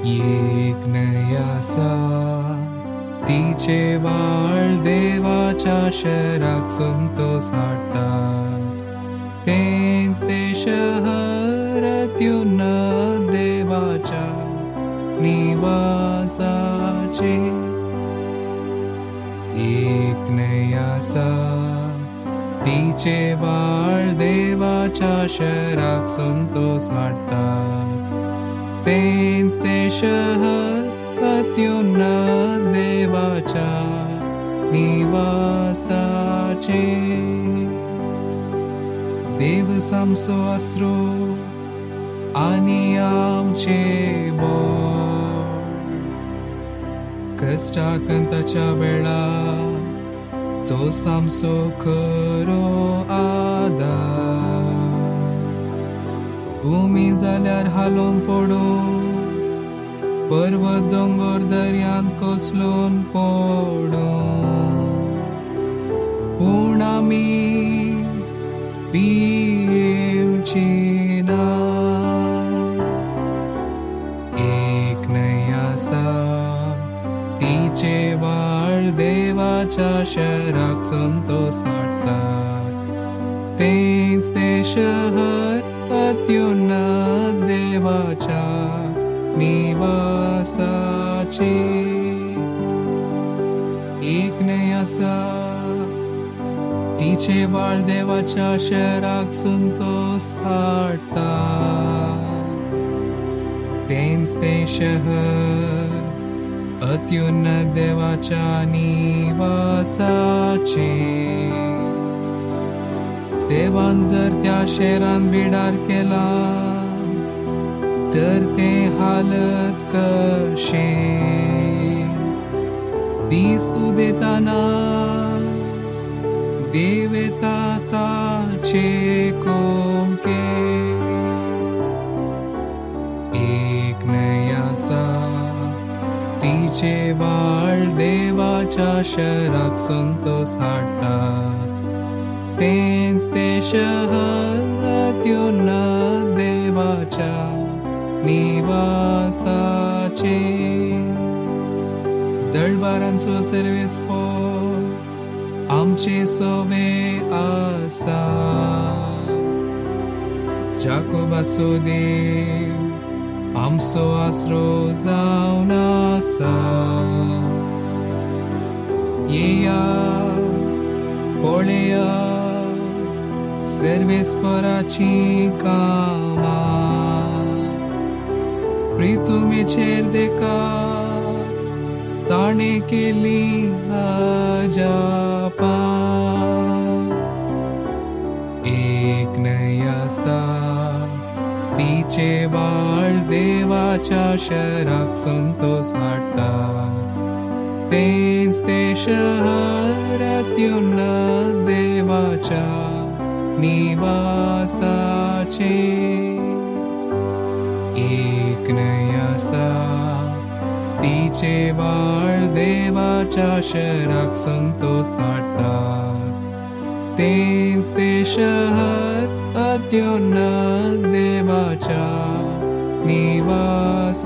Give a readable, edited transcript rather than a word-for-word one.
एक न्हंय आसा तिचे वाळ देवाच्या शहराक संतोस हाडटा, तेंच तें शहर अत्युन्नत देवाच्या निवासाचें. एक न्हंय आसा तिचे वाळ देवाच्या शहराक संतोस हाडटात, तेंच तें शहर अत्युन्नत देवाच्या निवासाचें. देव सामसो आसरो आनी आमचें बळ, कश्टाकंताच्या वेळार तो सामसो खरो आदार. भूमी जाल्यार हालोवन पडूं, पर्वत दोंगर दर्यांत कोसळून पडूं, पूण आमी भियेवची ना. एक न्हंय आसा तिचे वाळ देवाच्या शहराक संतोस हाडटात, तेंच तें शहर अत्युन्नत देवाच्या निवासाचें. एक न्हंय आसा तिचे वाळ देवाच्या शहराक संतोस हाडटा, तेंच तें शहर अत्युन्नत देवाच्या निवासाचें. देवान जर त्या शहरान बिडार केला तर तें हालत कशें. दीस उदेतानाच देव येता ताचे कोंके. एक न्हंय आसा तिचे वाळ देवाच्या शहराक संतोस हाडटात, तेंच तें शहर अत्युन्नत देवाच्या निवासाचें. दळबारांचो सर्वेस्पोर आमचे सोवे आसा, जाकोबाचो देव आमचो आसरो जावन आसा. येया पळया सर्वेस्पोराचीं कामां, प्रितुमेचेर देखा ताणें केली अजापां. एक न्हंय आसा तिचे वाळ देवाच्या शहराक संतोस हाडटात, तेंच तें शहर अत्युन्नत देवाच्या निवासाचें. एक न्हंय आसा तिचे वाळ देवाच्या शहराक संतोस हाडटात, तेंच तें शहर अत्युन्नत देवाच्या निवासाचें.